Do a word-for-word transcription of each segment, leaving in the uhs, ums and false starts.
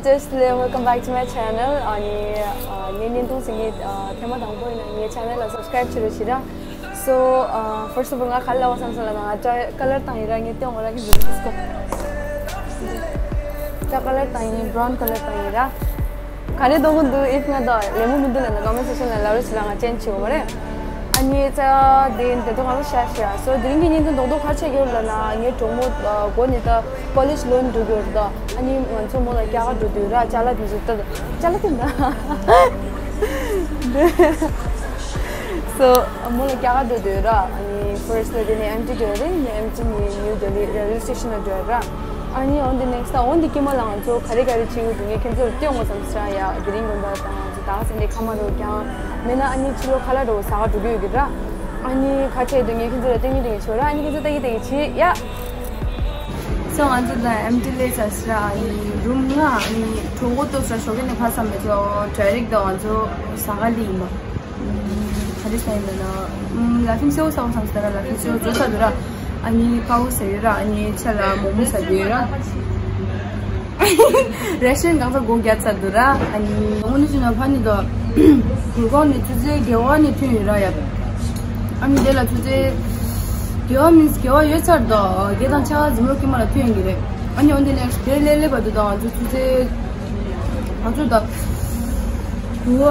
Firstly, welcome back to my channel. ཨ་ནི་ཨ་ངའི་བརྙན་ཐུང་གཟིགས་མཁན་ཨ་ཐེངས་མ་དང་པོ་ཡིན་ན་ངའི་channel ལ་subscribe བྱེད་རོགས་བྱེད་ར། So, uh, first of all, ང་ག་རེ་ལབ་དགོས་བསམ་སོང་ལབ་ན། ང་སྐྲ་color བཏང་ཡིན་ར། ངས་སྟོན་དགོས་ར། ཁྱེད་ཚོ་let's go. སྐྲ་color བཏང་ཡིན། brown color བཏང་ཡིན་ར། ག་རེ་འདོད་ཀྱི་འདུག if ང་དང་ལད་མོ་མི་འདུག་ལབ་ན་comment section ལ་ལབ་རོགས་བྱེད་ར། ང་change བྱེད་དགོས་མ་རེད། ཨ་ནི་ཙ་དེ་འདི་དུས་ང་ལ་ཤ་ཤ། So དེ་རིང་གི་བརྙན་ཐུང་རྡོག་རྡོག་ག་རེ་བྱེད་ཀྱི་ཡོད་ལབ་ན། ངའི་གྲོགས་མོ་ཨ་མགོ་ནས་ད་college ལོན་འགྲོ་གི་ཡོད་རེད་ད། ཨ་ནི་ང་ཚོ་མོ་ལ་སྐྱེལ་ག་འགྲོ་འདོད་ཡོད་ར། ཅ་ལག་དེ་ཚོ་ད་ཅ་ལག་དེ་ན། So མོ་ལ་སྐྱེལ་ག་འགྲོ་འདོད་ཡོད་ར། ཨ་ནི་first ལ་དེ་ནས་empty འགྲོ་རེད། ནས་empty ནས་new Delhi railway station ལ་འགྲོ་ཡོད་ར། ཨ་ནི་on the next ད་on the ཀྱི་མ་ལ་ང་ཚོ་ག་རེ་ག་རེ་བྱེད་ཡོད་འདུག་ངས་ཁྱེད་ཚོར་སྟོན་དགོས་བསམ་སོང་ཡ། དེ་རིང་དགོན་པ་དང་ང་ཚོ་ད་སེ་འདྲའི་ཁ་མ་རོ་རྐྱང་མེད་ན། ཨ་ནི་ཕྱི་ལོགས་ཁ་ལག་འདྲ་བོ་ཟ་ག་འགྲོ་གི་ཡོད་ཀྱི་ར། ཨ་ནི་ག་བྱེད་འདུག་ངས་ཁྱེད་ཚོ་ལ་སྟོན་གྱི་སྟོན་གྱི་བྱོས་ར། ཨ་ནི་ཁྱེད་ཚོ་ལྟ་གི་ལྟ་གི་བྱེད་ཡ། So ང་ཚོ་ད་empty སླེབས་ཚར་སོང་ར། ཨ་ནི་room ལྔ། ཨ་ནི་གྲོད་ཁོག་ལྟོགས་སོང་ར། ཞོགས་ཀས་ནས་ཁ་ཟ་མེད་ཚོ་direct ད་ང་ཚོ་ཟ་ག་སླེབས་ཡིན་པ། ག་རེ་ཟ་ཡིན་ལབ་ན། ཨམ། ལ་ཕིང་སེའུ་ཟ་དགོས་བསམ་སོང་ར། ལ་ཕིང་སེའུ་རྫོགས་ཚར་འདུག་ར། ཨ་ནི་ཀ་བོ་ཟ་ཡོད་ར། ཨ་ནི་ཆ་ལ་མོག་མོག་ཟ་རྒྱུ་ཡོད་ར། ration གང་ཚ་སྒོ་རྒྱག་ཚར་འདུག་ར། ཨ་ནི་དངོས་གནས་བྱས་ན་ཕ་ནི་དང་གུར་ཁང་ནས་ཆུ་ཚོད་བརྒྱད་པ་ནས་ཐོན་ཡོད་ར་ཡ། ཨ་ནི་དེ་ལ་ཆུ་ཚོད་བརྒྱད་པ་means བརྒྱད་པ་ཡོལ་ཚར་དང་བརྒྱད་དང་ཕྱེད་ཀ་འཛོམས་རོགས་ཀྱི་མ་ལ་ཐོན་ཡོང་གི་རེད། ཨ་ནི་འོན་ཏེ་next day སླེབས་སླེབས་བར་དུ་དང་ང་ཚོ་ཆུ་ཚོད་ང་ཚོ་ད་དུ་བ་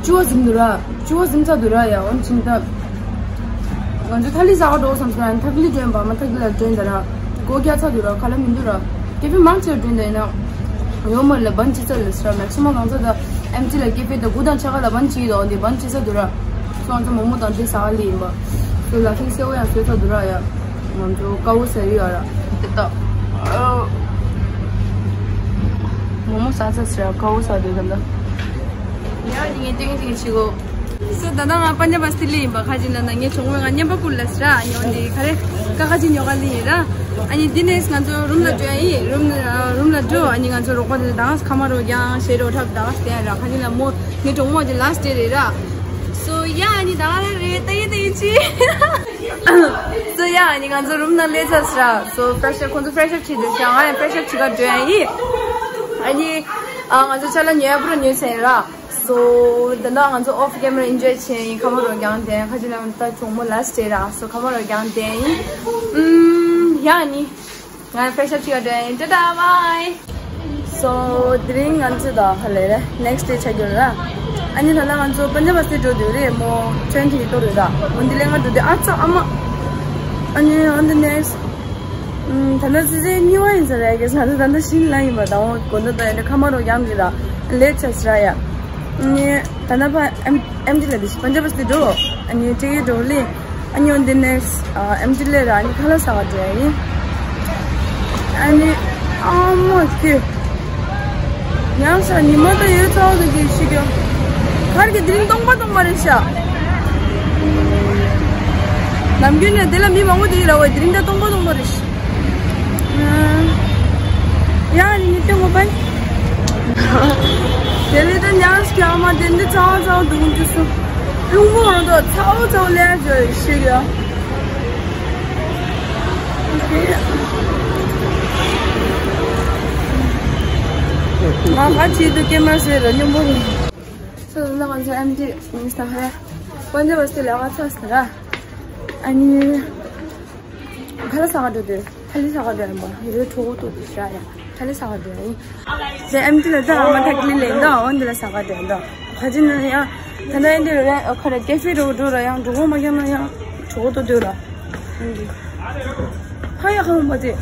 བཅུ་བ་ཟིན་འདུག་ར། བཅུ་བ་ཟིན་ཚར་འདུག་ར་ཡ། འོན་ཅིང་ད་ང་ཚོ་ཐ་ལི་ཟ་ག་འགྲོ་བསམ་སོང་། ཐ་ལི་འགྲོ་ཡིན་པ་མ། ཐ་ལི་ལ་འགྲོ་ཡིན་ད་ར། སྒོ་རྒྱག་ཚར་འདུག་ར། ཁ་ལག་མི་འདུག་ར། ཀེ་ཧྥེ་མང་ཆེ་འགྲོ་ཡིན་ད་ཡིན་ན་ཡོད་མ་རེད་ལ། བན་བྱེད་ཚར་ལ་ཟེར་ར། maximum གང་ཚ་ད་empty ལ་ཀེ་ཧྥེ་ད་དགུ་དང་ཕྱེད་ཀ་ལ་བན་བྱེད་ཡོད་འདི་བན་བྱེད་ཚར་འདུག་ར། སོང་ང་ཚོ་མོག་མོག་དང་དེ་ཟ་ག་སླེབས་ཡིན་པ། སོ་ལ་ཕིང་སེའུ་ཡང་བཟོས་ཚར་འདུག་ར་ཡ། ང་ཚོ་ཀ་བོ་ཟ་ཡི་ཡོད་ར། དེ་ལྟ། མོག་མོག་ཟ་ཚར་ཟེར་ར། ཀ་བོ་ཟ་འདུག་ད་ལྟ། ཡ་ནི་ངས་ཏིང་ཏིང་བྱེད་གོ། སོ་ད་ལྟ་ང་པན་ཇབ་བ་སི་ཏི་སླེབས་ཡིན་པ། ག་ཅི་ལབ་ན་ངའི་གྲོགས་མོ་ང་བརྙན་པར་བསྐུར་ལ་ཟེར་ར། ཨ་ནི་འོན་ཏེ་ག་རེ་ཀ་ཁ་ཅིག་ཉོ་ག་སླེབས་ཡིན་ར། ཨ་ནི་འདི་ནས་ང་ཚོ་རུམ་ལ་འགྲོ་ཡ་ཡིན། རུམ་ལ་རུམ་ལ་འགྲོ། ཨ་ནི་ང་ཚོ་རོགས་པ་དེ་དང་ཁ་མ་རོ་རྐྱང་ཞེ་རོ་འཁྲབ་དང་བསྟན་ར། ག་ཅི་ལབ་མོ་ངའི་གྲོགས་མོ་དེ་last day རེད་ར། སོ་ཡ་ཨ་ནི་ད་ག་རེ་རེད། ད་ཡི་ད་ཡི་ཅི། སོ་ཡ་ཨ་ནི་ང་ཚོ་རུམ་ནང་སླེབས་ཚར་ཟེར་ར། སོ་fresh up ཁོང་ཚོ་fresh up བྱེད་དུས་ཤག་ང་ཡང་fresh up བྱེད་ག་འགྲོ་ཡ་ཡིན། ཨ་ནི་ཨ་ང་ཚོ་ཅ་ལག་ཉོ་ཡ་པུ་ར་ཉོས་ཚར་ཡིན་ར། སོ་ད་ལྟ་ང་ཚོ་off camera enjoy བྱས་ཡིན། ཁ་མ་རོ་རྐྱང་བསྟན། ག་ཅི་ལབ་ན་ད་གྲོགས་མོ་last day ར། སོ་ཁ་མ་རོ་རྐྱང་བསྟན་ཡིན། ཨུམ། ཡ་ཨ་ནི་ང་fresh up བྱེད་ག་འགྲོ་ཡ་ཡིན། ཊ་ཊ་bye། སོ་དེ་རིང་ང་ཚོ་ད་ཧ་ལས་རེད། next day ཆགས་ཀྱི་ཡོད་ར། ཨ་ནི་ད་ལྟ་ང་ཚོ་པན་ཇབ་བ་སི་ཏི་འགྲོ་འདོད་རེད་མོ། train ticket གཏོར་རེད་ད། འོན་ཏེ་ལས་ང་འགྲོ་འདོད། ཨ་ཙ་ཨ་མ། ཨ་ནི་on the next ད་ལྟ་ཆུ་ཚོད་གཉིས་པ་ཡིན་ས་རེད། ག་ས་ད་ལྟ་ཤིང་ལ་ཡིན་པ་དང་། འོ་དགོང་དག་ད་ཡིན་ན་ཁ་མ་རོ་རྐྱང་གི་ད་late ཆགས་ས་ར་ཡ། ཨ་ནི་ད་ལྟ་ཕ་ཨེམ་ཨེམ་ཆི་ལ་དེ་པན་ཇབ་བ་སི་ཏི་འགྲོ། ཨ་ནི་ཊི་ཀེ་ཊི་འགྲོ་ལེ། ཨ་ནི་འོན་ཏེ་next ཨེམ་ཆི་ལ་ར། ཨ་ནི་ཁ་ལག་ཟ་ག་འགྲོ་ཡ་ཡིན། ཨ་ནི་ཨ་མ་ཁྱོད། ཡང་ས་ཉི་མ་ད་ཡོད་ཚ་བ་ད་གི་ཤི་གྱོ། གར་གི་དེ་རིང་སྟོང་པ་སྟོང་པ་རེད་ཤག་ནམ་རྒྱུན་ནས་དེ་ལ་མི་མང་པོ་དེ་ཡི་ར་བ། དེ་རིང་ད་སྟོང་པ་སྟོང་པ་རེད་ཤག་ཡ་ནི་ཏེ་མོ་པན། དེ་ལས་ད་ཉག་སྐྱ་མ་དེ་འདི་ཚ་བ་ཚ་བ་འདུག་འདུག་སོ། རླུང་བུ་འོང་དོ་ཚ་བོ་ཚ་བོ་ལས་ཇོ་ཡི་ཤི་གྱོ། ང་ག་ཅི་དུ་སྐྱེ་མ་ཟེར་ར་སྙོམས་པོ་རེད། སོ་ད་ང་ཚོ་ཨེམ་ཆི་མི་ས་ཧ་པན་ཇབ་བ་སི་ཏི་ལ་ང་ཚ་ས་ར། ཨ་ནི་ཁ་ལག་ཟ་ག་འགྲོ་དུས་ཐ་ལི་ཟ་ག་འགྲོ་ཡིན་པ། ཡི་རེ་གྲོད་ཁོག་ལྟོགས་དུས་ཤ་ཡ་ཐ་ལི་ཟ་ག་འགྲོ་ཡིན། དེ་ཨེམ་ཆི་ལ་ད་ཨ་མ་ཐ་ཀི་ལི་ལེན་ད་འོན་དེ་ལ་ཟ་ག་འགྲོ་ཡིན་ད། ག་ཅི་ན་ཡང་ད་ལྟ་ཨེ་འདི་རེད། ཁ་རེ་ཀེ་ཧྥེ་རུ་འགྲོ་ར་ཡང་གྲོད་ཁོག་མ་ཁྱབ་ན་ཡང་གྲོད་ཁོག་ལྟོགས་དུས་ར། ཧ་ཡ་ཧ་མ་དེ།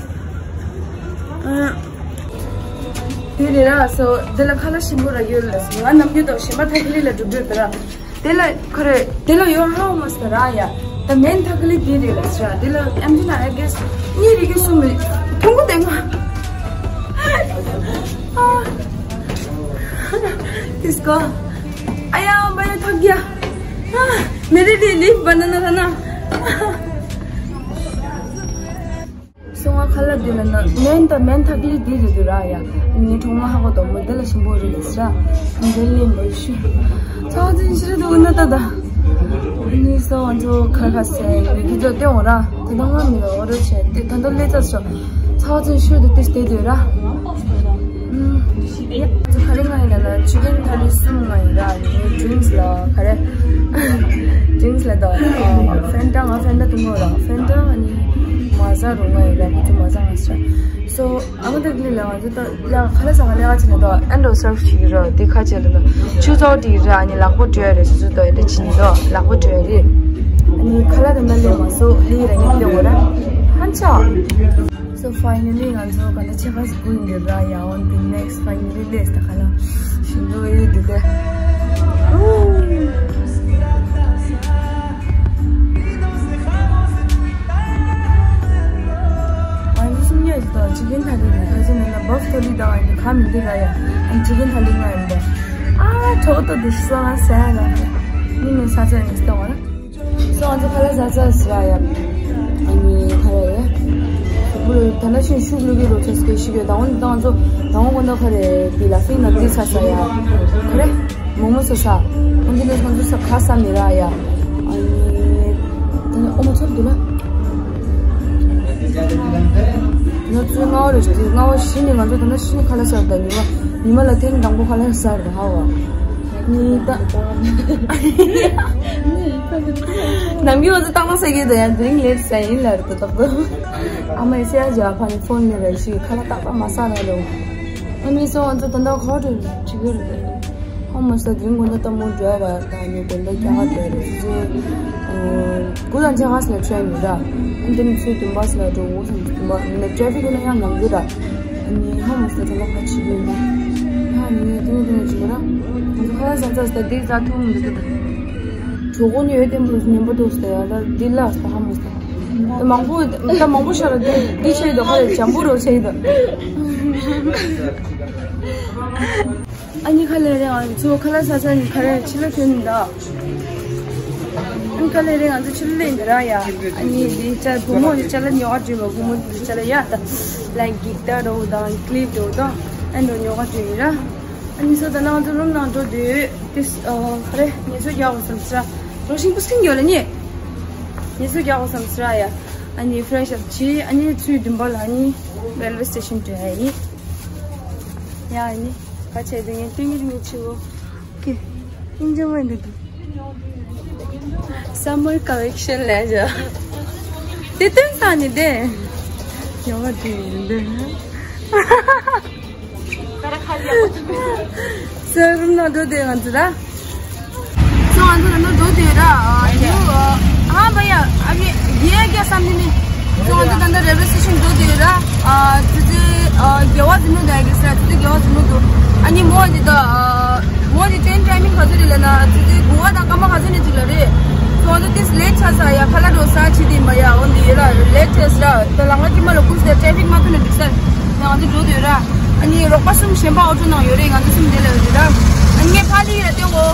དེ་རེད་ར། སོ་དེ་ལ་ཁ་ལག་ཞིམ་པོ་ར་ཡོད་ལ། ང་ནམ་རྒྱུན་དང་ཞིམ་པ་ཐ་ཀི་ལི་ལ་འགྲོ་འགྲོ་དེ་ར། དེ་ལ་ཁོ་རེ་དེ་ལ་ཡོད་ཧ་མ་སི་ར་ཡ། ད་མེན་ཐ་ཀི་ལི་དེ་རེད་ལ་ཟེར་ར། དེ་ལ་ཨེམ་ཆི་ན་I guess གཉིས་རེ་གི་གསུམ་རེ་ཐུང་གུ་དེ་ང་། ཨ་དིས་ཀོ། ཨ་ཡ་བ་ཡ་ཐག་ཡ། ཨ་མེ་རི་ལི་ལིབ་བ་ན་ན་ན་ན། སོང་ང་ཁ་ལག་འདི་ལ་ན་མེན་ད་མེན་ཐ་ཀི་ལི་འདི་རེད་འདུག་ར་ཡ། ངའི་གྲོགས་མོ་ཧ་གོ་དོ་མོ་འདི་ལ་ཞིམ་པོ་རེད་ལ་ཟེར། འདི་ལེན་པར་ཞུ། ཚ་ཚིན་ཤི་རེད་འདུག་ན་ད་ད། ནི་སོ་ང་ཚོ་ཁ་ཁ་སེ་རི་གི་ཚོ་སྟེ་འོ་ར། ད་ད་ང་མི་ར་འོ་ར་ཆེ་དེ་ད་ད་ལེ་ཚ་སོ། ཚ་ཚིན་ཤི་རེད་འདུག་དེ་སྟེ་འདུག་ར། ཨུམ། ཁ་རི་ང་ཡིན་ན་ཅི་ཀན་ཐ་ལི་གསུམ་ང་ཡིན་ར། ནི་ཌི་རིང་སི་ལ་ཁ་རི་ཌི་རིང་སི་ལ་ད་ཕན་ཊ། ང་ཕན་ཊ་འཐུང་གོ་ར། ཕན་ཊ། ཨ་ནི་མ་ཟ་རུ་ང་ཡིན་ར། ཁོ་ཚོ་མ་ཟ་ང་ཟ། སོ་ཨ་མ་ད་གི་ལ་ང་ཚོ་ད་ལ་ཁ་ལ་ས་ཁ་ལ་ཁ་ཅི་ན་ད་ཨན་རོ་སར་ཕ་ཅིག་ར། དེ་ཁ་ཅི་ལ་ན་ཆུ་ཚོད་དེ་ར། ཨ་ནི་ལག་པ་འགྲོ་ཡ་རེད། སོ་སོ་ད་ཡ་ད་ཅི་ནི་ད་ལག་པ་འགྲོ་ཡ་རེད། ཨ་ནི་ཁ་ལ་ད་ན་ལེ་མ་སོ་ལི་ར་ཡ་ལེ་འོ་ར། ཧན་ཆ། So finally ང་ཚོ་ག་ན་ཆེ་ཁ་སི་ཀུ་ཡིན་འདི་ར་ཡ། On the next finally ལེས་ད་ཁ་ལ་ཤིང་ཏོག་ཡོད་འདི་ག་ཨ་ནི་སུམ་ཉེ་ཞིག་དང་ཅི་ཀན་ཐ་ལི་ནི་ཁ་ཅི་ནི་ན་བབ་ཐོ་ལི་དང་ཨ་ནི་ཁ་མི་འདི་ར་ཡ། ཨ་ནི་ཅི་ཀན་ཐ་ལི་ང་ཡིན་པ། ཨ་ཁྲོ་ཏོ་འདི་སོང་ཨ་ཟ་ཡ་ལ་ནི་ནི་ས་ཆ་ནི་སྟོང་བ། སོ་ང་ཚོ་ཁ་ལག་ཟ་ཚར་ཟེར་ཡ། ཨ་ནི་ཁ་ལག་ཡ། ད་ལྟ་ཤིང་ཤུགས་ལུག་གི་རོ་ཚོ་སྐད་ཤིག་ཡོད། ད་འོན་ད་ང་ཚོ་ད་འོན་གོ་ན་ཁ་རེ་པི་ལ་ཕིང་ན་དི་ཚ་ས་ཡ། ཁ་རེ་མོ་མོ་ས་ས། འོན་ཏེ་ནས་ང་ཚོ་ས་ཁ་ས་མི་ར་ཡ། ཨ་ནི་ད་ནི་ཨོ་མ་ཚོར་འདུག་ལ། ང་ཚོའི་སྔ་བ་རེ་ཞིག་སྔ་བ་བཞི་ནས་ང་ཚོ་ད་ལྟ་ཤིང་ཁ་ལག་ཟ་ད་ཉི་མ་ཉི་མ་ལ་ཐེངས་དང་པོ་ཁ་ལག་ཟ་ར་ཧ་བ། ནི་ད། ནམ་རྒྱུན་ང་ཚོ་ཏག་ཏག་ཟ་གི་འདུག་ཡང་དེ་རིང་ལེ་ཊི་ཟ་ཡིན་ལབ་རེད་ཏག་ཏག་ཨ་མ་ཡི་སེ་ཡ་ཇ་ཕ་ནི་ཕོན་ནས་རེ་ཞིག་ཁ་ལག་ཏག་ཏག་མ་ཟ་ན་ལོ། ཨ་མི་སོ་ང་ཚོ་ད་ལྟ་ག་པར་འགྲོ་ཡིན་ཅི་ག་རེད། ཧོ་མ་ས་དེ་རིང་དགོང་དག་སྟབས་མོ་འགྲོ་ཡ་ར། ད་ནི་དགོང་དག་རྒྱ་གར་འགྲོ་ཡ་ར། ཆུ་ཚོད་དགུ་དང་ཕྱེད་ཀ་ཙམ་ལ་ཊི་རེན་ཡོད་ར། ཨ་ནི་དེ་ནི་ཆུ་ཚོད་བདུན་པ་ཙམ་ལ་འགྲོ་འོ་སོང་། བདུན་པ་ནི་ཊེ་ཕིག་ཡོད་ན་ཡང་ནང་འགྲོ་ར། ཨ་ནི་ཧོ་མ་ས་ད་ལྟ་ག་བྱེད་ཀྱི་ཡོད་ན། ཧ་ནི་དེ་ནི་དེ་ནི་བྱེད་ཀྱི་ར། ང་ཚོ་ཁ་ལག་ཟ་ཚར་ས་དེ་ཟ་ཐུབ་མི་འདུག་ད། གྲོད་ཁོག་ནི་ཡོད་བརྟན་པོ་ཉན་པོ་འདུག་ས་ཡ། ད་འདི་ལ་ས་ཧ་མ་ས། ད་མང་པོ་ད་མང་པོ་ཤར་ར། འདི་འདི་ཆེ་ཡོད་དོ། ཁ་ལག་འཇམ་པོ་རོ་ཆེ་ཡོད་དོ། ཨ་ནི་ཁ་ལག་རེ་ང་ཚོ་ཁ་ལག་ཟ་ས་ནི་ཁ་རེ་ཕྱི་ལ་ཐོན་ད། ཨ་ནི་ཁ་ལག་རེ་ང་ཚོ་ཕྱི་ལ་ལེན་འདི་ར་ཡ། ཨ་ནི་འདི་ཅ་བུ་མོ་འདི་ཅ་ལག་ཉོ་ག་འགྲོ་བ། བུ་མོ་འདི་ཅ་ལག་ཡ་ད་ལའིཀ་གི་ཏ་རོ་དང་ཀི་ལིབ་རོ་དང་ཨ་ནི་ཉོ་ག་འགྲོ་ཡིན་ར། ཨ་ནི་སོ་ད་ནང་དུ་རུམ་ནང་འགྲོ་དུས་དེ་ཨ་ཁ་རེ་ངལ་གསོ་རྒྱག་དགོས་བསམ་སྲ། རོ་ཤིང་པུ་སིང་ཡོད་ལ་ནི། ངལ་གསོ་རྒྱག་དགོས་བསམ་སྲ་ཡ། ཨ་ནི་ཕི་རེ་ཤི་ཨབ་བྱས། ཨ་ནི་ཚུར་བདུན་པ་ལ་ཨ་ནི་རེལ་ཝེ་སི་ཊེ་ཤན་འགྲོ་ཡ་ཡིན། ཡ་ཨ་ནི་ག་བྱས་དུས་ངས་སྟོན་གྱི་རིང་ངས་ཆུ་བོ། ཀེ། ཨིན་ཇོ་མེན་འདུག་སམ་མར་ཀ་ལེག་ཤན་ལས་བྱ། དེ་སྟོན་ས་ནི་དེ། ཡོ་ག་དེ་ཡིན་འདི། ས་རུམ་ནང་འགྲོ་དེ་ང་ཚོ་ར། སོ་ང་ཚོ་ད་ནང་འགྲོ་དེ་ར། ཨ་ཡུ་ཨ་བ་ཡ་ཨ་ཡེ་ཡེ་ག་སམ་ནི་ནི། སོ་ང་ཚོ་ད་ལྟ་རེལ་ཝེ་སི་ཊེ་ཤན་འགྲོ་དེ་ར། ཨ་ཙི་ཙི་ཨ་རྒྱལ་བ་ཟིན་ནོ་དེ་གི་ས་ཙི་ཙི་རྒྱལ་བ་ཟིན་ནོ་འདུག་ཨ་ནི་མོ་འདི་ད་ཨ་མོ་འདི་ཊེན་ཊའི་མིང་ག་ཚོད་རེད་ལབ་ན་ཙི་ཙི་དགུ་པ་དང་སྐར་མ་ག་ཚོད་ནས་ཅིག་ལ་རེད། སོ་ང་ཚོ་ཏིས་ལེ་ཊི་ཆགས་ས་ཡ། ཁ་ལག་འགྲོ་ས་ཆི་དེ་མ་ཡ། འོ་འདི་ཡེ་ར་ལེ་ཊི་ཆགས་ས་ར། ད་ལམ་ཁ་དཀྱིལ་མ་ལ་ཁུག་ས་ཊེ་ཕིག་མ་ཐུག་ན་འགྲིག་ས་རེད། ང་ཚོ་འགྲོ་དུས་ར། ཨ་ནི་རོགས་པ་གསུམ་གཞན་པ་ཨོ་ཊོ་ནང་ཡོད་རེད། ང་ཚོ་གསུམ་དེ་ལ་ཡོད་རེད་ར། ཨ་ནི་ངས་ཕ་ལི་ཡ་སྟོན་གོ།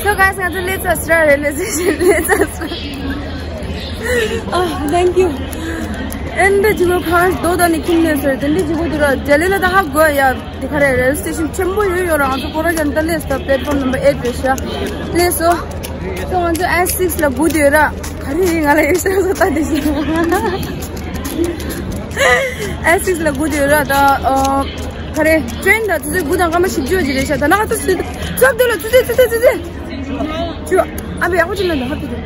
So guys ང་ཚོ་ལེ་ཙ་སི་ར་རེ་ལེ་ཙ་སི་ར་ལེ་ཙ་སི་ར། ཨ་thank you། ཨེ་འདི་ཅི་གོ་ཁང་རྡོ་དང་ནི་ཁྱིམ་ནས་ཟེར་དེ་འདྲི་ཅི་གོ་དུ་ར་ཇ་ལེ་ལ་ད་ཧ་གོ་ཡ། དེ་ག་རེ་རེལ་ཝེ་སི་ཊེ་ཤན་ཆེན་པོ་ཡོད་ཡོད་ར། ང་ཚོ་སྐོར་ར་ཅན་ད་ལེ་ཙ་པེ་ལེ་ཊི་ཕོམ་ནམ་བར་ཨེཊ་རེད་ཤག་ལེ་སོ། So ང་ཚོ་ཨེ་སིག་ལ་སྒུག་དུས་ར། ག་རེ་ཡིན་ང་ལ་ཡོད་ཤག་སོ་ད་དེ་ཤི། ཨེ་སིག་ལ་སྒུག་དུས་ར་ད་ཨ་ག་རེ་ཊེན་ད་ཆུ་ཚོད་དགུ་དང་སྐར་མ་བཞི་བཅུ་ཅིག་རེད་ཤག་ད་ནང་ང་ཚོ་སུ་ཚབ་དུས་ལ་ཆུ་ཚོད་ཆུ་ཚོད་ཆུ་ཚོད། ཅུ། ཨ་བའི་ཡག་པོ་ཅིག་ལ་འདུག་ཧ་པི་འདུག་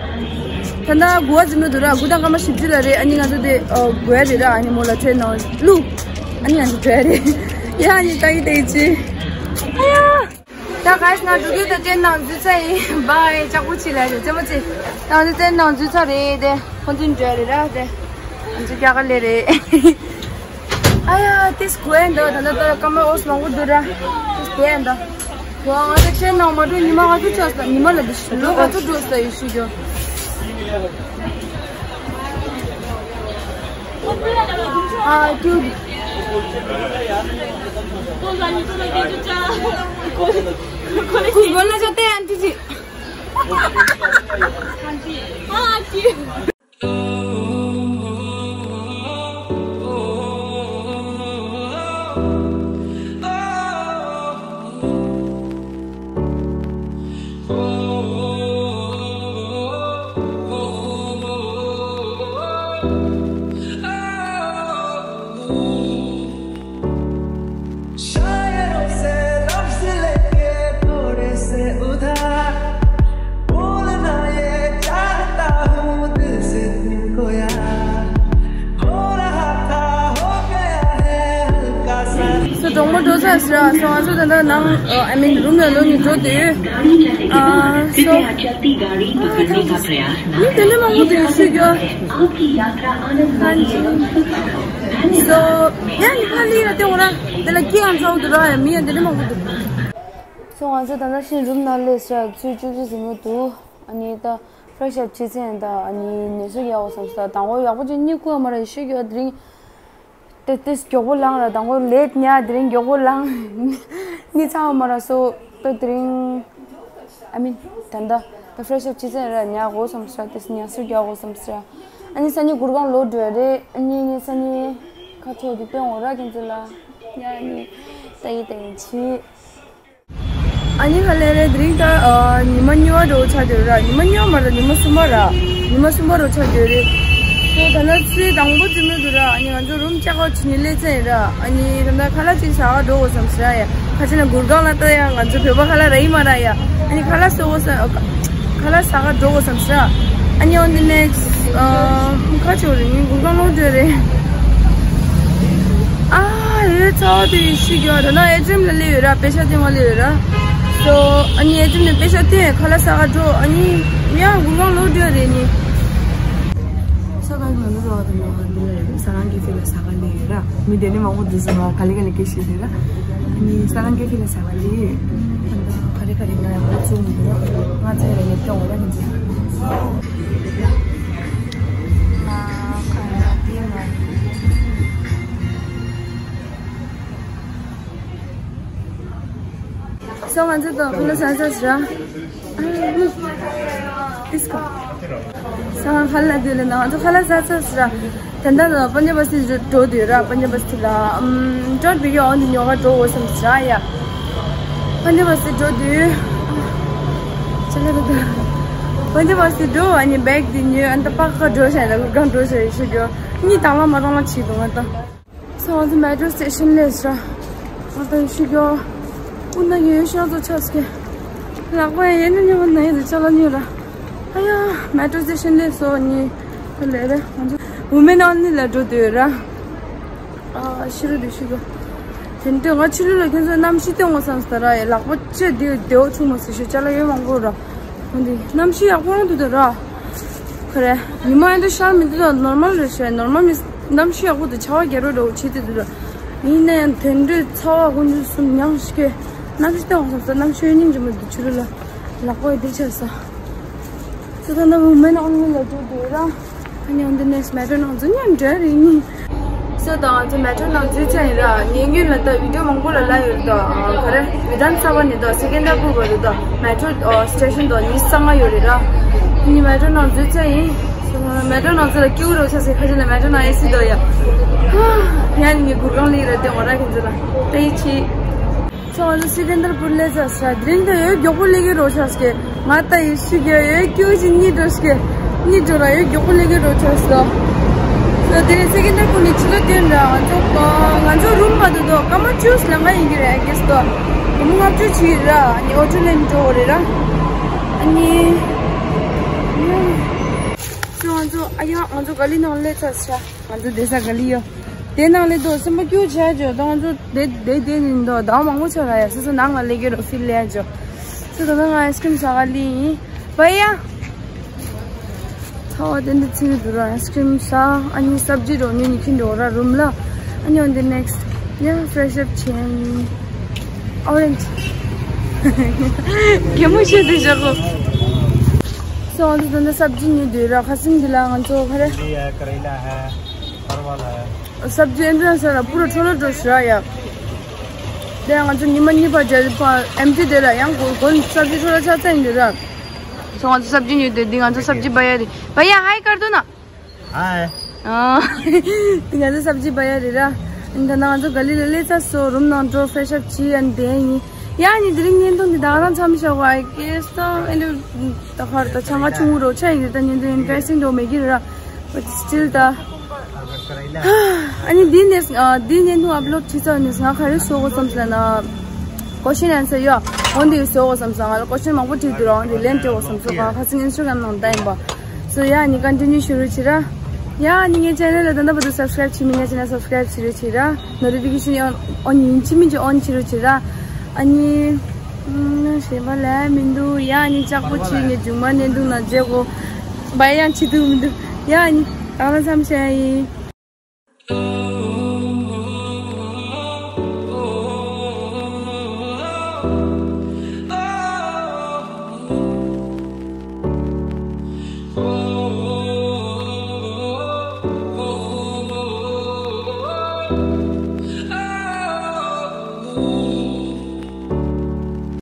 ད་ལྟ་དགུ་པ་ཟིན་ནོ་འདུག་ར། དགུ་དང་སྐར་མ་བཞི་བཅུ་ལ་རེད། ཨ་ནི་ང་ཚོ་དེ་ཨ་དགོས་ཡ་རེད་ར། ཨ་ནི་མོ་ལ་ཊེན་ནང་བླུག་ཨ་ནི་ང་ཚོ་འགྲོ་ཡ་རེད། ཡ་ཨ་ནི་ཏག་ཏག་ཅིག་ཨ་ཡ། ད་ག་ས་ང་འགྲོ་རྒྱུ་ད་ཊེན་ནང་འཛུལ་ཚར་ཡིན། བཱའི། ལྕགས་པོ་ཆེ་ལ་རེད་རྩེད་མོ་རྩེ། ད་ང་ཚོ་ཊེན་ནང་འཛུལ་ཚར་རེད་དེ། ཁོང་ཚོ་འགྲོ་ཡ་རེད་ར་དེ། ང་ཚོ་རྒྱ་གར་ལས་རེད། ཨ་ཡ། དེ་སྐུ་ཨེ་འདྲ་ད་ལྟ་ད་སྐར་མ་འོ་མང་པོ་འདུག་ར། དེ་སྐུ་ཨེ་འདྲ། ང་ང་ཚོ་ཆེ་ནང་མ་འགྲོ་ཉི་མ་ག་ཚོད་ཆགས་སོང་། ཉི་མ་ལ་འདི་ཞིག་ལོ་ག་ཚོད་འགྲོ་ས་ཡོད་ཤུགས་ཀྱང་། ཨ་ཀྱུ། कुछ बोलना चाहते हैं आंटी जी? आंटी। हाँ aunty. འགྲོ་ས་ཟེར་སོང་ང་ཚོ་ད་ལྟ་ནང་I mean room ལ་ལོག་ནས་འགྲོ་དུས། ཨ་so ཨ་ཐང་མི་དེ་འདྲ་མང་པོ་འདུག་ཤི་རྒྱུ། So ཡང་ནི་ཕ་ལི་ཡ་དེ་འོ་ར་དེ་ལ་སྐྱིད་ཡང་ཚ་བོ་འདུག་ར་ཡ་མི་ཡང་དེ་འདྲ་མང་པོ་འདུག So ང་ཚོ་ད་ལྟ་ཤི་རུམ་ནང་སླེབས་ས་ཚོད་བཅུ་བཅུ་ཟིན་གྱི་འདུག་ཨ་ནི་ད་fresh up བྱེད་ཚེ་ད་ཨ་ནི་ནས་སུ་ཡག་པོ་བསམ་སོང་། དང་པོ་ཡག་པོ་ཅིག་གཉིད་ཁུག་མ་རེད་ཤི་རྒྱུ་དེ་རིང་། ཏེ་ཏེས་མགྱོགས་པོ་ལངས་ར་དང་པོ་late ཉལ་དེ་རིང་མགྱོགས་པོ་ལངས། གཉིད་ཚང་མ་ར་སོ་ཏོ་དེ་རིང་I mean ད་ལྟ་ད་fresh up བྱེད་ཚེ་ར་ཉལ་དགོས་བསམ་སོང་། ཏེས་ཉལ་སུ་རྒྱག་དགོས་བསམ་སོང་། ཨ་ནི་སང་ཉིན་གུར་ཁང་ལོག་འགྲོ་ཡ་རེད། ཨ་ནི་ངས་སང་ཉིན་ཁ་ཐོག་དེ་སྟོན་འོ་ར་ཁྱེད་ཚོ་ལ་ཉལ་ཨ་ནི་ཏ་ཡི་ཏ་ཡི་བྱེད། ཨ་ནི་ཧ་ལས་རེད། དེ་རིང་ད་ཨ་ཉི་མ་གཉིས་པ་འདྲ་བོ་ཆགས་བསྡད་ར། ཉི་མ་གཉིས་པ་མ་ར་ཉི་མ་གསུམ་པ་ར། ཉི་མ་གསུམ་པ་འདྲ་བོ་ཆགས་བསྡད་རེད། ཁོ་ད་ལྟ་ཚེས་དང་པོ་འཛིན་མོ་འདུག་ར། ཨ་ནི་ང་ཚོ་རུམ་check out བྱེད་ནི་སླེབས་ཚར་ཡིན་ར། ཨ་ནི་ད་ལྟ་ཁ་ལག་ཅིག་ཟ་ག་འགྲོ་དགོས་བསམ་སོང་ར་ཡ། ཁ་ཆེ་ན་གུར་ཁང་ལ་ལྟ་ཡ་ང་ཚོ་བོད་པ་ཁ་ལག་ར་ཡིན་མ་ར་ཡ། ཨ་ནི་ཁ་ལག་ཟ་དགོས་བསམ། ཁ་ལག་ཟ་ག་འགྲོ་དགོས་བསམ་སོང་ར། ཨ་ནི་on the next ཨ་ཁ་ཆེ་བ་རེད། ངའི་གུར་ཁང་ལོག་འགྲོ་རེད། ཨ་རེ་ཚ་བ་དེ་ཤི་རྒྱུ་ད་ནང་ཨེ་ཏི་ཨེམ་ལ་སླེབས་ཡོད་ར། པེ་ཤ་སྟེར་བ་སླེབས་ཡོད་ར། So ཨ་ནི་ཨེ་ཏི་ཨེམ་ནས་པེ་ཤ་སྟེར་ཁ་ལག་ཟ་ག་འགྲོ། ཨ་ནི་ཡང་གུར་ཁང་ལོག་འགྲོ་རེད་ནི། ས་ག་ང་ཚོ་ཚ་བ་དེ་ནང་འདི་ལ་རེད། ས་རང་གི་ཁྱི་ལ་ཟ་ག་སླེབས་ཡོད་ར། མི་དེ་ནི་མང་པོ་འདུག་ཟེར་བ་ག་ལེ་ག་ལེ་སྐད་ཤེས་ཟེར་ར། ཨ་ནི་ས་རང་གི་ཁྱི་ལ་ཟ་ག་སླེབས་ཡོད། ད་ལྟ་ག་རེ་ག་རེ་ང་ཡང་ཚོ་མི་འདུག་ང་ཚོ་ཡང་ཡོད་ཀྱང་འོ་ར་ནི་ཟེར། So ང་ཚོ་དང་ཁ་ལག་ཟ་ཚར་ཟེར་ར། ཨ་ཏིས་ཀ་ས་ང་ཁ་ལག་དེ་ལ་ན་ང་ཚོ་ཁ་ལག་ཟ་ཚར་ཟེར་ར། ད་ལྟ་ལ་པན་ཇབ་སི་འགྲོ་དུས་ར། པན་ཇབ་སི་ལ་ཨམ་ཅོར་བི་ཡོ་འོན་ཏེ་ཉོ་ག་འགྲོ་དགོས་བསམ་ཟེར་ར་ཡ། པན་ཇབ་སི་འགྲོ་དུས། ཅི་ལ་ར་ད། པན་ཇབ་སི་འགྲོ་ཨ་ནི་བེག་དེ་ཉོས། ཨ་ནི་ད་པག་ཁ་འགྲོ་བྱས་ལ་གུར་ཁང་འགྲོ་བྱས་ཤི་རྒྱུ། གཉིད་དང་བླངས་མ་དང་བླངས་བྱེད་འདུག་ང་ད། So ང་ཚོ་མེ་ཊོ་སི་ཊེ་ཤན་སླེབས་ཤག་ང་ད་ཤི་རྒྱུ། དབུ་ན་ཡོད་ཤག་ཚོ་ཆགས་ཀྱི། ལག་པ་ཡ་ཡིན་ན་ཉོ་བ་ན་ཡིན་ན་ཅ་ལག་ཉོས་ར། ཨ་ཡ། མེ་ཊོ་སི་ཊེ་ཤན་སླེབས་སོང་ནི། ད་ལས་རེད། ང་ཚོ་Women Only ལ་འགྲོ་འདོད་ར། ཨ་ཤི་རུ་འདུག་ཤི་རུ། དེ་འདྲ་ང་ཕྱི་ལོགས་ལ་ཁྱོད་ཚོ་གནམ་གཤིས་སྟོན་དགོས་བསམ་སོང་ད་ར། ཡ་ལག་པ་ཅི་བདེ་བདེ་བོ་བྱུང་མ་སོང་ཤི། ཅ་ལག་ཡོད་མང་པོ་ར། འོན་ཏེ་གནམ་གཤིས་ཡག་པོ་ཡོང་འདུག་ད་ར། ཁ་རེ། ཉི་མ་ཡང་དུ་ཤར་མི་འདུག་ད། ནོར་མལ་རེད་ཤག་ནོར་མལ་མི་གནམ་གཤིས་ཡག་པོ་འདུག་ཆར་པ་རྒྱག་རོགས་འདྲ་བོ་བྱེད་དེ་འདུག་ད། ཡིན་ན་ཡང་དེ་འདྲའི་ཚ་བ་ཀུན་སྤྱོད་གསུམ་མྱངས་ཤིག་གེ། གནམ་གཤིས་སྟོན་དགོས་བསམ་སོང་། གནམ་གཤིས་སྙིང་རྗེ་མོ་འདུག་ཕྱི་རུ་ལ། ལག་པ་ཡི་འདི་ཆགས་སོང་། སོ་ད་ནང་Women Only ལ་འགྲོ་འདོད་ར། ཨ་ནི་on the next མེ་ཊོ་ནང་འཛུལ་ཉན་འདྲ་རེད་ནི། སོ་ད་ང་ཚོ་མེ་ཊོ་ནང་འཛུལ་ཚར་ཡིན་ར། ཉན་རྒྱུན་ལ་ད་བི་ཌིའོ་མང་པོ་ལ་ལབ་ཡོད་རེད་ད། ག་རེ་བི་དྷཱན་ས་བྷ་ནས་ད་སེ་ཀན་དར་པུར་བར་དུ་ད་མེ་ཊོ་སི་ཊེ་ཤན་ད་ཉི་ཤུ་རྩ་ལྔ་ཡོད་རེད་ར། ཨ་ནི་མེ་ཊོ་ནང་འཛུལ་ཚར་ཡིན། སོ་མེ་ཊོ་ནང་འཛུལ་ལ་སྐྱིད་པོ་རོ་ཆགས་སོང་། ཁ་ཅིག་ལ་མེ་ཊོ་ནང་ཨེ་སི་ད་ཡ། ཡ་ནི་ངའི་གུར་ཁང་ལ་ཡིན་ར། དེ་འོ་ར་ཁྱེད་ཚོ་ལ་ཏེ་ཡི་ཆི། སོ་ང་ཚོ་སེ་ཀན་དར་པུར་སླེབས་ཚར་ས། དེ་རིང་ད་ཡོད་མགྱོགས་པོ་སླེབས་ཀྱི་རོ་ཆགས་ཀྱི། ང་ད་ཡི་ཤི་གི་ཡོད་སྐྱོ་ཅིག་གཉིད་འགྲོ་ཤི་གི། གཉིད་འགྲོ་ར་ཡོད་མགྱོགས་པོ་སླེབས་ཀྱི་རོ་ཆགས་སོ། སོ་དེ་རིང་སེ་ཀན་དར་པུར་ནས་ཕྱི་ལོགས་ཐོན་ར། ང་ཚོ་ང་ཚོ་རུམ་བར་དུ་དོ་སྐར་མ་བཅུ་ལང་ག་ཡིན་གྱི་རེད། I guess དོ་སྒོར་མོ་ལྔ་བཅུ་ཅིག་ར། ཨ་ནི་ཨོ་ཊོ་ལེན་འགྲོ་དགོས་རེད་ར། ཨ་ནི་སོ་ང་ཚོ་ཨ་ཡ་ང་ཚོ་ག་ལི་ནང་སླེབས་ཚར་ས། ང་ཚོ་བསྡད་ས་ག་ལི་ཡོད། དེ་ནང་ལས་དོ་སེམས་པ་སྐྱིད་པོ་བྱས་བྱོས་དང་། ང་ཚོ་དེ་དེ་དེ་ནི་འདོ་ཟླ་བ་མང་པོ་ཆགས་ར་ཡ། སོ་སོ་ནང་ལ་སླེབས་ཀྱི་རོ་ཕིལ་ལས་བྱོས། སོ་ད་ལྟ་ང་ཨའི་སི་ཀྲིམ་ཟ་ག་སླེབས་ཡིན། བ་ཡ། ཚ་བ་དེ་འདྲ་ཚིག་འདུག་ར། ཨའི་སི་ཀྲིམ་ཟ། ཨ་ནི་སབ་ཇི་འགྲོ་ནི་ནི་ཁྱིན་འགྲོ་ར་རུམ་ལ། ཨ་ནི་on the next yeah fresh up བྱེད་ཡིན། Orange གད་མོ་བཤད་དེ་བཞག་གོ། སོ་ང་ཚོ་ད་ལྟ་སབ་ཇི་ཉོས་འདུག་ར། ཁ་སང་འདི་ལ་ང་ཚོ་ག་རེ། भिंडी है, करेला है, परवल है। སབ་ཇི་ཨེ་འདྲ་ས་ར་པུ་ར་འཕྲོ་བརླག་འགྲོ་ཤི་ར་ཡ། དེ་ང་ཚོ་ཉི་མ་གཉིས་པ་རྗེས་པ་ཨེམ་ཊི་དེ་ལ་ཡང་གོ་གོན་སབ་ཇི་འཕྲོ་བརླག་ཆགས་ཚར་ཡིན་འདུག་ར། སོ་ང་ཚོ་སབ་ཇི་ཉོས་འདུག་འདི་ང་ཚོ་སབ་ཇི་བ་ཡ་རེད། བ་ཡ་ཧའི་ཀར་དུ་ན། ཧའི། ཨ། འདི་ང་ཚོ་སབ་ཇི་བ་ཡ་རེད་ར། ད་ནང་ང་ཚོ་ག་ལི་ལ་སླེབས་ཚར་སོ། རུམ་ནང་འགྲོ་ཕེ་ཤབ་བྱས་ཡ་འདི་ཡིན། ཡ་ནི་དེ་རིང་བརྙན་ཐུང་འདི་ད་ག་རང་མཚམས་བཞག་གོ། I guess ད་ཨེ་འདྲ་ད་གར་ད་ཆང་ཁ་ཆུང་ངུ་རོ་ཆ་ཡིན་གྱི་རེད། ད་བརྙན་ཐུང་interesting འགྲོ་མེད་ཀྱི་རེད་ར། But still ད། ཨ་ནི་འདི་ནས་ཨ་འདི་བརྙན་ཐུང་ཨབ་ལོཌ་བྱས་ཚར་ནས་ང་ག་རེ་བཟོ་དགོས་བསམ་སོང་ན། ཀོ་ཤན་ཨན་སར་ཡོད། འོན་ཏེ་བཟོ་དགོས་བསམ་སོང་། ང་ལ་ཀོ་ཤན་མང་པོ་དྲིས་འདུག་ར། འོན་ཏེ་ལན་སྤྲད་དགོས་བསམ་སོང་། ཁ་སང་ཨིན་སི་ཊ་གྷ་རམ་ནང་བཏང་ཡིན་པ། སོ་ཡ་ནི་ཀོན་ཊི་ནིའུ་ཞུ་རུ་བྱེད་ར། ཡ་ཨ་ནི་ངའི་ཆེ་ནལ་ལ་ད་ལྟ་བར་དུ་སབ་སི་ཀ་རའིབ་བྱེད་མེད་ན་ཆེ་ནལ་སབ་སི་ཀ་རའིབ་བྱེད་རོགས་བྱེད་ར། ནོ་ཊི་ཕི་ཀེ་ཤན་ཨོན་ཨོན་ཡིན་གཅིག་མིན་གཅིག་ཨོན་བྱེད་རོགས་བྱེད་ར། ཨ་ནི་ཨམ་གཞན་པ་ལས་མི་འདུག་ཡ་ཨ་ནི་ལྕགས་པོ་ཆེ་ངས་མཇུག་མ་ནས་འདུག་ན་བརྗེད་གོ་བ་ཡང་བྱེད་འདུག་མི་འདུག་ཡ་ཨ་ནི་ད་ལ་མཚམས་བཞག་ཡིན།